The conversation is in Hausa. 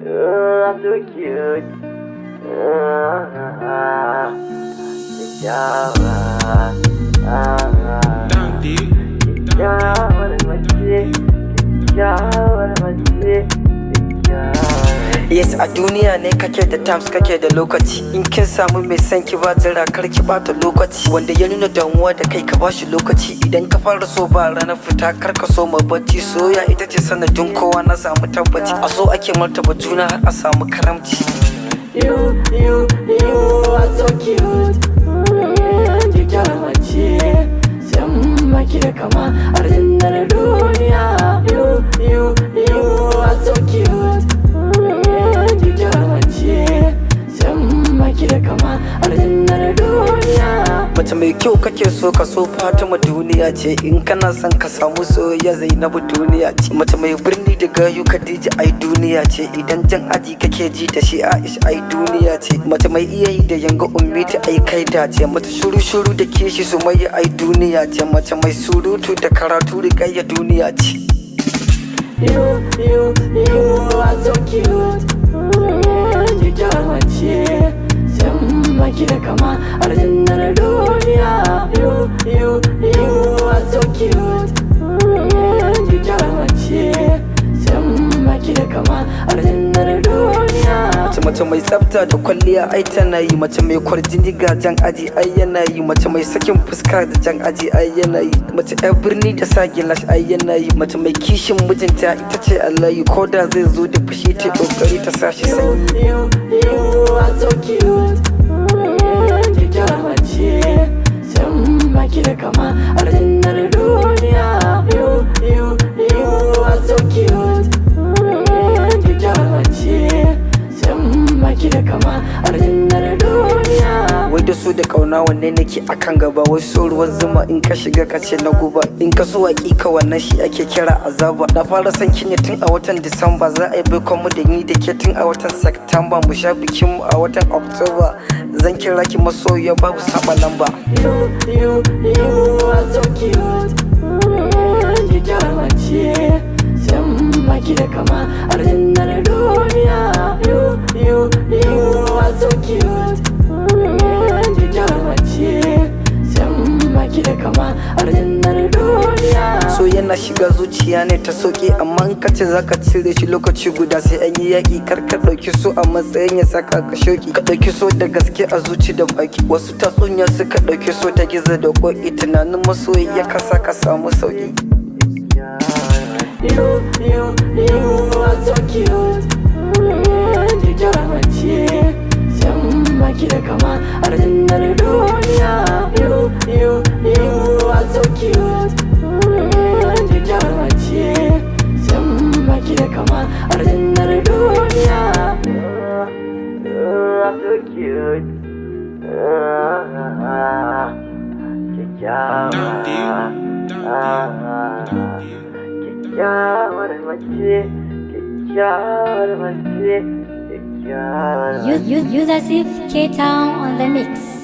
I'm so cute. Kyakkyawa. Kyakkyawar mace, kyakkyawar mace, kyakkyawar. Yes, a duniya ne kake da times, kake da lokaci. In kin samu mai son ki, ba jira, kar ki bata lokaci. Wanda ya nuna damuwa da kai, ka bashi lokaci. Idan ka fara so, ba ranar fita, kar ka so ma bacci. Soyayya ita ce sanadin kowa, na samu tabbaci. A so ake martaba juna har a samu karamci. You, you, you are so cute. Kyakkyawar mace, san baki da kama a aljannar duniya. You, you, you are so cute. Kyakkyawar mace, san baki da kama a aljannar duniya. Mace mai kyau kake so, ka so Fatima, duniya ce. In kana son ka samu soyayya, Zainabu duniya ce. Mace mai birni da gayu, Khadija ai duniya ce. Idan jan aji kake ji da shi, Aisha ai duniya ce. Mace mai iya yi da yanga, Ummita ai kai dace. Mace shuru shuru da kishi, Sumayya ai duniya ce. Mace mai surutu da karatu, Rikayya duniya ce. You, you, you are so cute. Kyakkyawar mace, san baki da kama a aljannar duniya. You, you, you are so cute. Kyakkyawar mace, san baki da kama a aljannar duniya. Mace, mace mai tsafta da kwalliya ai tana yi. Mace mai kwarjini ga jan aji ai yana yi. Mace mai sakin fuska da jan aji ai yana yi. Mace yar birni da sa gilash ai yana yi. Mace mai kishin mijinta ita ce Allah, ko da zai zo da fushi, ta kokari ta sa shi sanyi. You, you are so cute. Kyakkyawar mace, san baki da kama a aljannar duniya. You, you, you are so cute. Kyakkyawar mace, san baki da kama a aljannar duniya. Wai da so da kauna wanne nake akan gaba? Wai so ruwan zuma, in ka shiga ka ce na guba. In ka so hakika, wannan shi ake kira azaba. Na fara son ki ne tun a watan Disamba. Za a yi baikon mu da ni da ke tun a watan September. Mu sha bikin mu a watan October. Zan kira ki masoyiya, babu saba lamba. You, you, you are so cute. Kyakkyawar mace, san baki da kama a aljannar duniya. You, you, you are so cute. Kyakkyawar mace, san baki da kama a aljannar duniya. So yana shiga zuciya ne ta sauki, amma in ka ce zaka cire shi lokaci guda, sai an yi yaƙi. Kar ka ɗauki so a matsayin ya saka ka shoki. Ka ɗauki so da gaske a zuci da baki. Wasu tatsuniya suka ɗauki so ta gizo da ƙoƙi. Tunanin masoyi ya kasa ka samu sauki. You, you, you are so cute. Kyakkyawar mace, san baki da kama a aljannar duniya. You, you, you are so cute. Kyakkyawar mace, san baki da kama a aljannar duniya. I'm so cute. Kyakkyawa. Kyakkyawar mace, kyakkyawar mace, kyakkyawar mace. Use, use, use as if K Town on the mix.